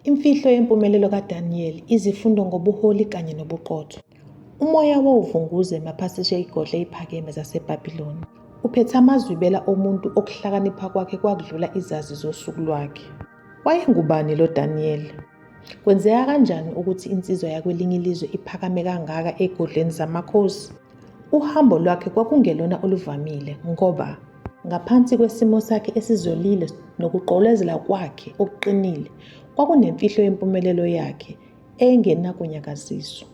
Imfihlo yempumelelo kaDaniyeli, izifundo ngobuholi kanye nobuqotho. Umoya wawuvunguza emaphasisha ezigodlo eziphakeme zaseBhabhiloni, uphethe amazwibela omuntu okuhlakanipha kwakhe kwakudlula izazi zosuku lwakhe. Wayengubani lo Daniyeli? Kwenzeka kanjani ukuthi insizwa yakwelinye ilizwe iphakame kangaka ezigodlweni zamakhosi? Uhambo lwakhe kwakungelona oluvamile ngoba ngaphansi kwesimo sakhe esizolile nokugqolozela kwakhe okuqinile kwakunemfihlo yempumelelo yakhe engenakunyakaziswa.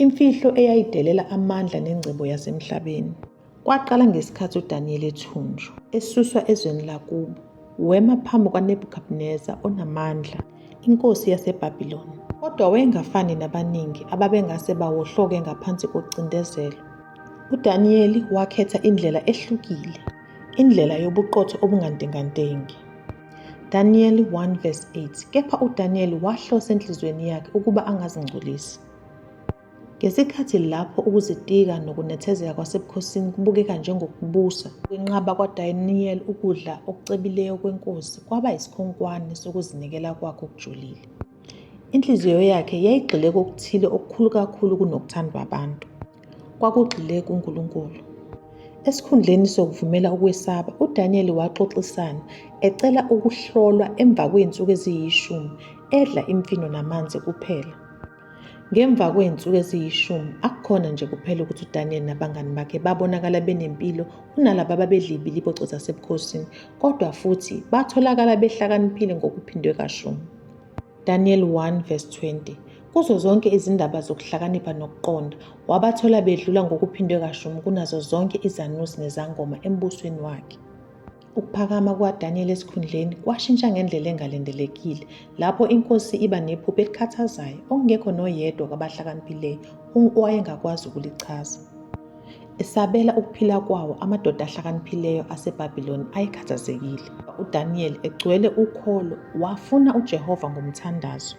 Imfihlo eyayidelela amandla nengcebo yasemhlabeni. Kwaqala ngesikhathi uDaniyeli ethunjwa, esuswa ezweni lakubo, wema phambi kwaNebukadineza onamandla, inkosi yaseBhabhiloni. Kodwa wayengafani nabaningi ababengase bawohloke ngaphansi kokucindezelo. UDaniyeli wakhetha indlela ehlukile, indlela yobuqotho obungantengantengi. Daniyeli 1 verse 8 Kepha uDaniyeli wahlosa enhliziyweni yakhe ukuba angazingcolisi. Ngesikhathi lapho ukuzitika nokunethezeka kwasebukhosini kubukeka njengokubusa, ukwenqaba kwaDaniyeli ukudla okucebileyo kwenkosi kwaba isikhonkwane sokuzinikela kwakhe okujulile. Inhliziyo yakhe yayigxile kokuthile okukhulu kakhulu kunokuthandwa abantu. Kwakugxile kuNkulunkulu. Esikhundleni sokuvumela ukwesaba, uDaniyeli waxoxisana, ecela ukuhlolwa emva kwezinsuku eziyishumi, edla imfino namanzi kuphela. Ngemva kwezinsuku eziyishumi, akukhona nje kuphela ukuthi uDaniel nabangani bakhe babonakala benempilo kunalabo ababedla ibiliboco zasebukhosini, kodwa futhi batholakala behlakaniphile ngokuphindwe kashumi. Daniel 1 verse 20 Kuzo zonke izindaba zokuhlakanipha nokuqonda, wabathola bedlula ngokuphindwe kashumi kunazo zonke izanusi nezangoma embusweni wakhe. Ukuphakama kukaDaniyeli esikhundleni kwashintsha ngendlela engalindelekile lapho inkosi iba nephupho elikhathazayo okungekho noyedwa kwabahlakaniphileyo owayengakwazi ukulichaza. Esabela ukuphila kwawo, amadoda ahlakaniphileyo aseBhabhiloni ayekhathazekile. UDaniyeli, egcwele ukholo, wafuna uJehova ngomthandazo.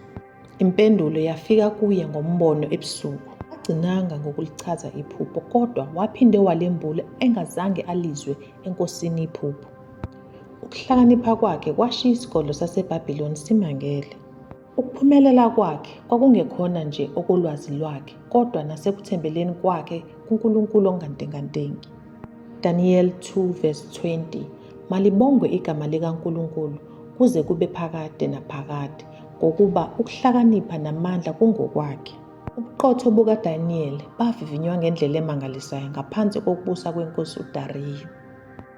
Impendulo yafika kuye ngombono ebusuku. Akagcinanga ngokulichaza iphupho kodwa waphinde walembula engazange alizwe enkosini iphupho. Ukuhlakanipha kwakhe kwashiya isigodlo saseBhabhiloni simangele. Ukuphumelela kwakhe kwakungekhona nje okolwazi lwakhe kodwa nasekuthembeleni kwakhe kuNkulunkulu ongantengantengi. Daniel 2 verse 20 Malibongwe igama likaNkulunkulu kuze kube phakade naphakade, ngokuba ukuhlakanipha namandla kungokwakhe. Ubuqotho bukaDaniyeli bavivinywa ngendlela emangalisayo ngaphansi kokubusa kweNkosi uDariyu.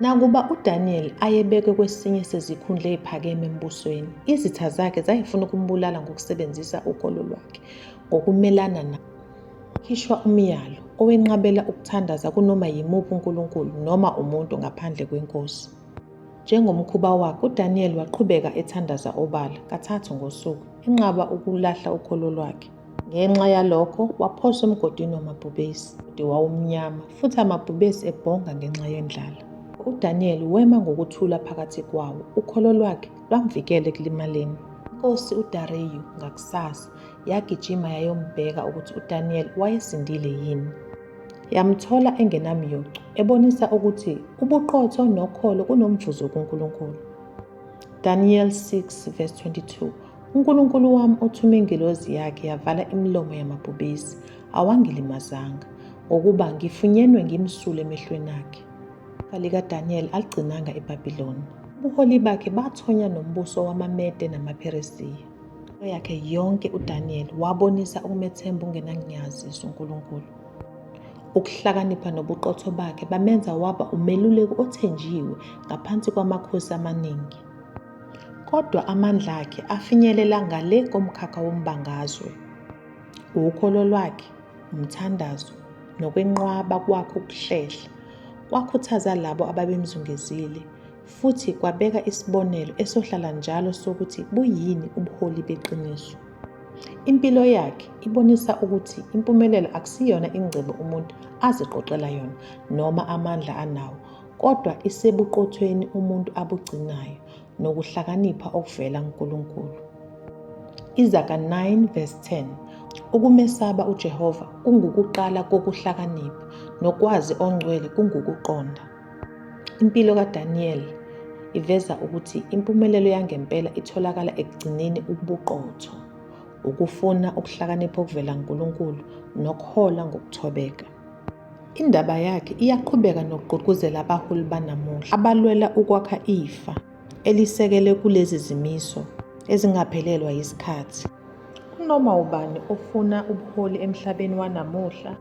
Nakuba uDaniyeli ayebekwe kwesinye sezikhundla eziphakeme embusweni, izitha zakhe zayifuna ukumbulala ngokusebenzisa ukholo lwakhe ngokumelana naye. Khishwa umyalo owenqabela ukuthandaza kunoma yimuphi unkulunkulu noma umuntu ngaphandle kwenkosi. Njengomkhuba wakhe, uDaniyeli waqhubeka ethandaza obala, kathathu ngosuku, enqaba ukulahla ukholo lwakhe. Ngenxa yalokho, waphoswa emgodini wamabhubesi. Umgodi wawumnyama, futhi amabhubesi ebhonga ngenxa yendlala. UDaniyeli wema ngokuthula phakathi kwawo, ukholo lwakhe lwamvikela ekulimaleni. Inkosi uDariyu ngakusasa yagijima yayombheka ukuthi uDaniyeli wayesindile yini. Yamthola engenamyocu, ebonisa ukuthi ubuqotho nokholo kunomvuzo kuNkulunkulu. Daniel 6 verse 22 UNkulunkulu wami uthume ingelosi yakhe yavala imilomo yamabhubesi, awangilimazanga, ngokuba ngifunyenwe ngimsulwa emehlweni akhe. Ifa likaDaniel aligcinanga eBabiloni. Ubuholi bakhe bathonya nombuso wamaMede namaPheresiya. Impilo yakhe yonke uDaniel wabonisa ukumethemba okungenanyaziso uNkulunkulu. Ukuhlakanipha nobuqotho bakhe bamenza waba umeluleki othenjiwe ngaphansi kwamakhosi amaningi. Kodwa amandla akhe afinyelela ngale komkhakha wombangazwe. Ukholo lwakhe, umthandazo, nokwenqaba kwakhe ukuhlehla kwakhuthaza labo ababemzungezile futhi kwabeka isibonelo esohlala njalo sokuthi buyini ubuholi beqiniso. Impilo yakhe ibonisa ukuthi impumelelo akusiyona ingcebo umuntu aziqoqela yona noma amandla anawo, kodwa isebuqothweni umuntu abugcinayo nokuhlakanipha okuvela kuNkulunkulu. Izaga 9 verse 10 Ukumesaba uJehova kungukuqala kokuhlakanipha, nokwazi oNgcwele kungukuqonda. Impilo kaDaniel iveza ukuthi impumelelo yangempela itholakala ekugcineni ubuqotho, ukufuna ukuhlakanipha okuvela kuNkulunkulu nokuhola ngokuthobeka. Indaba yakhe iyaqhubeka nokugqugquzela abaholi banamuhla abalwela ukwakha ifa elisekelwe kulezi zimiso ezingaphelelwa yisikhathi. Kunoma ubani ofuna ubuholi emhlabeni wanamuhla,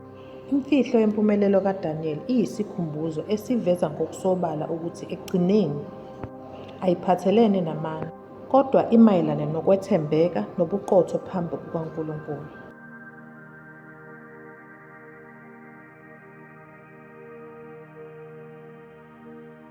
imfihlo yempumelelo kaDaniel iyisikhumbuzo esiveza ngokusobala ukuthi ekugcineni ayiphathelene namandla, kodwa imayelana nokwethembeka nobuqotho phambi kukaNkulunkulu.